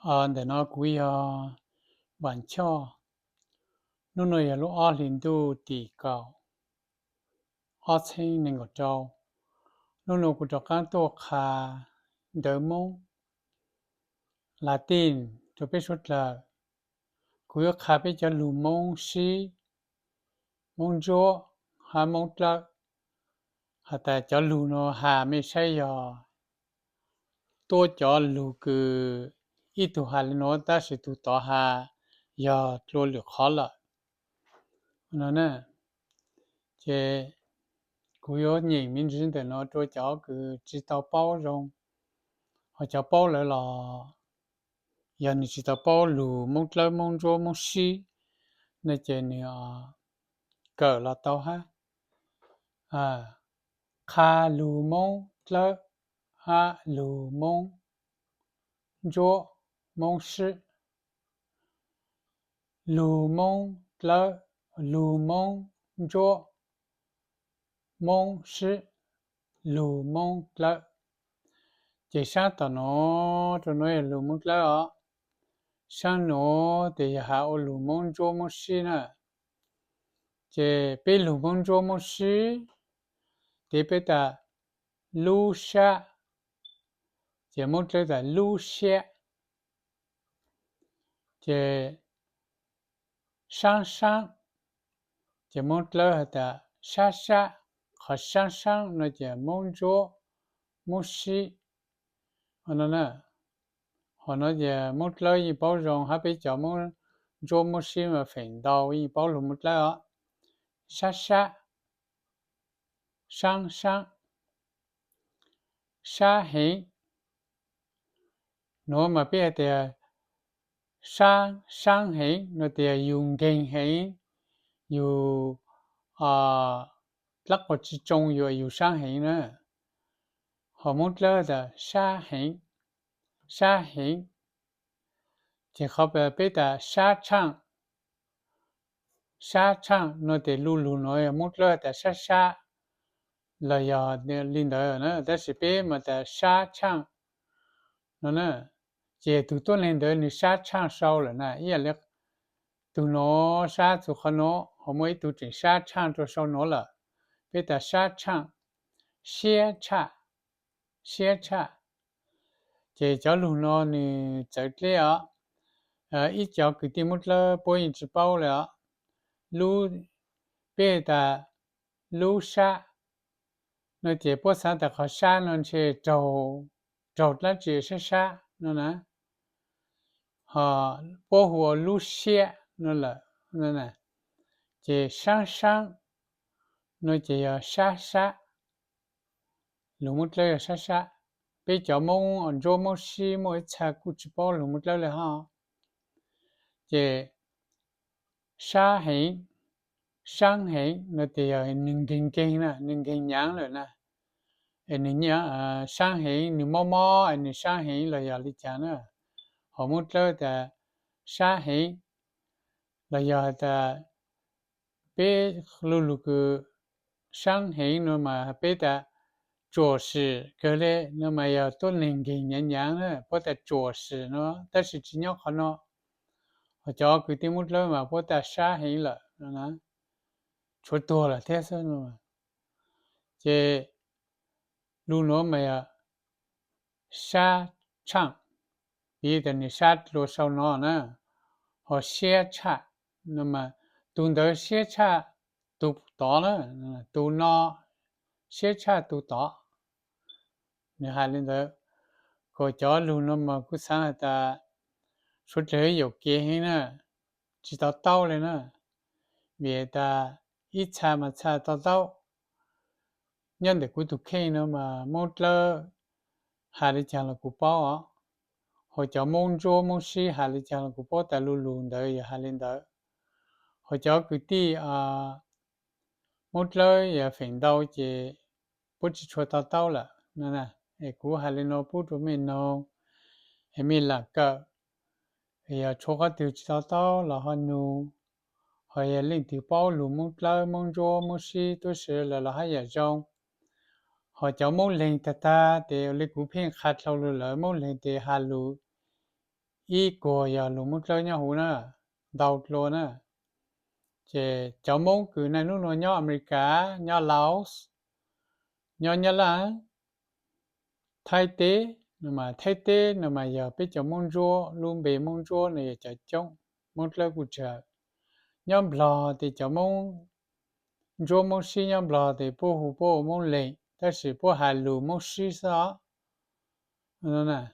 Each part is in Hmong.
Ntawm no kuv yog Vam Choj. Hnub no yog lub ob hlis ntuj tim kaum, ob txheeb nees nkaum rau. Hnub no kuv rov qab tuaj qha ntawv Hmoob Latin rau peb suav dlawg. Kuv yuav qha peb cov lug Hmoob sib, Hmoob ntsuab, hab Hmoob dlawb. Has tas cov lug no has mej saib yog tuab cov lug kws ib tug has le nuav tab sis tug tod has yog dlua lwm qhov lawm no na. Ces kuv yuav nyeem me ntsis ntawm no rua cov kws tsis tau paub zoo, ho cov paub lawm los yog nws tsis tau paub lug Hmoob dlawb, Hmoob ntsuab, Hmoob sib no ces nws kawm los tau hab. Qha lug Hmoob dlawb hab lug Hmoob ntsuab, Hmoob sib. Lug Hmoob dlawb, lug Hmoob ntsuab, Hmoob sib, lug Hmoob dlawb. Ces saab tom nuav rua nuav yog lug Hmoob dlawb os. Saab nuav tes yog has ua lug Hmoob ntsuab Hmoob sib na. Ces peb lug Hmoob ntsuab Hmoob sib, tes peb tas lub sab, ces Hmoob dlawb tas lub siab. Ces saab saab, ces Hmoob dlawb has tas sab sab. Qhov saab saab no ces Hmoob ntsuab Hmoob sib no. Ho no ces Hmoob dlawb yeej paub zoo hab peb cov Hmoob ntsuab Hmoob sib mas feem ntau yeej paub lug Hmoob dlawb os. Sab sab, saab saab, sab heev. Nuav mas peb has tias saab, saab heev no tias yus nkeeg heev, yus dlaab quas tsi tsoo yus, yus saab heev na. Ho Hmoob dlawb tas sab heev, sab heev. Ces qhov peb tas sab tshaaj, sab tshaaj no tes lu lug nuav yog Hmoob dlawb tas sab sab los yog li ntawd na, tab sis peb mas tas sab tshaaj no na. Ces tug tuab neeg ntawd nws sab tshaaj sau lawm na, ib yam li tug nuav sab txug qhov nuav, ho muaj ib tug tseem sab tshaaj rua sau nuav lawm, peb tas sab tshaaj, siab tshaj, siab tshaj. Ces cov lug no nws txawv dleb os. Ib cov kwv tij Hmoob dlawb puab yeej tsis paub le os. Lub, peb tas lub sab no ces puab xaav tas qhov sab no ntshe raug, raug dlaab tsi sab sab no na. Ho puab hu ua lub siab no lawm, ces saab saab no ces yog sab sab. Lug Hmoob dlawb yog sab sab. Peb cov Hmoob ntsuab Hmoob sib muaj ib txha kuj tsis paub lug Hmoob dlawb le hab. Ces sab heev, saab heev no tes yog nws nkeeg nkeeg na, nws nkeeg nyaav lawm na. Es nws saab heev, nws mob mob es nws saab heev los yog li cas na. Ho Hmoob dlawb tas sab heev los yog tas peb lu lug kws saab heev no mas peb tas tsuam sim kawg le no mas yog tuab neeg nkeeg nyaav nyaav na, puab tas tsuam sim no, tab sis tsis nyob qhov no. Ho cov kwv tij Hmoob dlawb mas puab tas sab heev lawm no na, tshuav tuag lawm thiab xwb no. Ces lug nuav mas yog sab tshaaj, piv tas nws sab dlua sau no na. Ho siab tshaj no mas tug ntawd siab tshaj tug tod na, tug no siab tshaj tug tod. Nws has li ntawd, kuas cov lug no mas kuv xaav has tas suav dlawg yuam kev heev na, tsis to taub le na. Vim tas ib txha mas txha to taub. Nyob ntawm kuv tug kheej no mas Hmoob dlawb has li caag los kuv paub os. Ho cov Hmoob ntsuab Hmoob sib has li caag los kuv paub tas lu lug ntawd yog has li ntawd. Ho cov kwv tij Hmoob dlawb yog feem ntau ces puab tsis tshua to taub lawm no. Es kuv has li no pub rua mej noog, es mej lam kawm. Yog tshuav qhov twg tsis to taub los ho nug, ho yog leej twg paub lug Hmoob dlawb Hmoob ntsuab Hmoob sib tuab si lawm los hab yam zoo. Ho cov Hmoob leeg tag tag tes ua li kuv pheej qha dlhau lug lawm, Hmoob leeg tes has lug ib kuag yog lus Moob Dlawb nyob huv na, ntau dlua na. Ces cov Moob kws niaj hnub nuav nyob Amelikas, nyob Laos, nyob Nyab Laj, Thaib teb, no mas Thaib teb no mas yog peb cov Moob Ntsuab, lub npe Moob Ntsuab no yog cov coob, Moob Dlawb kuj tsawg. Nyob Nplog tes cov Moob Ntsuab Moob Sib nyob Nplog tes puab hu puab ua Moob Leeg, tab sis puab has lus Moob Sib xwb os.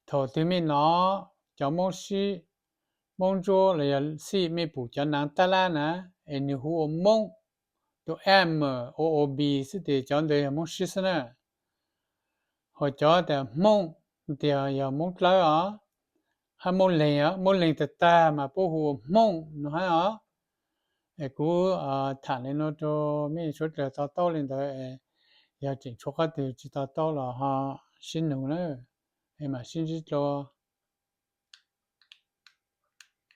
Thaum twg mej nov cov Moob Sib, Moob Ntsuab los yog Xij mej pum cov naav tab lab na, es nwg hu ua Moob, tus M, O, O, B xwb tes cov ntawd yog Moob Sib xwb na. Ho cov tas Hmoob tes yog Moob Dlawb os, hab Moob Leeg os, Moob Leeg tag tag mas puab hu ua Hmoob no hab os. Es kuv tham li no rau mej suav dlawg to taub li ntawd, yog tseem tshuav qhov twg tsis to taub los ho sib nug na, es mam sib ntsib dlua.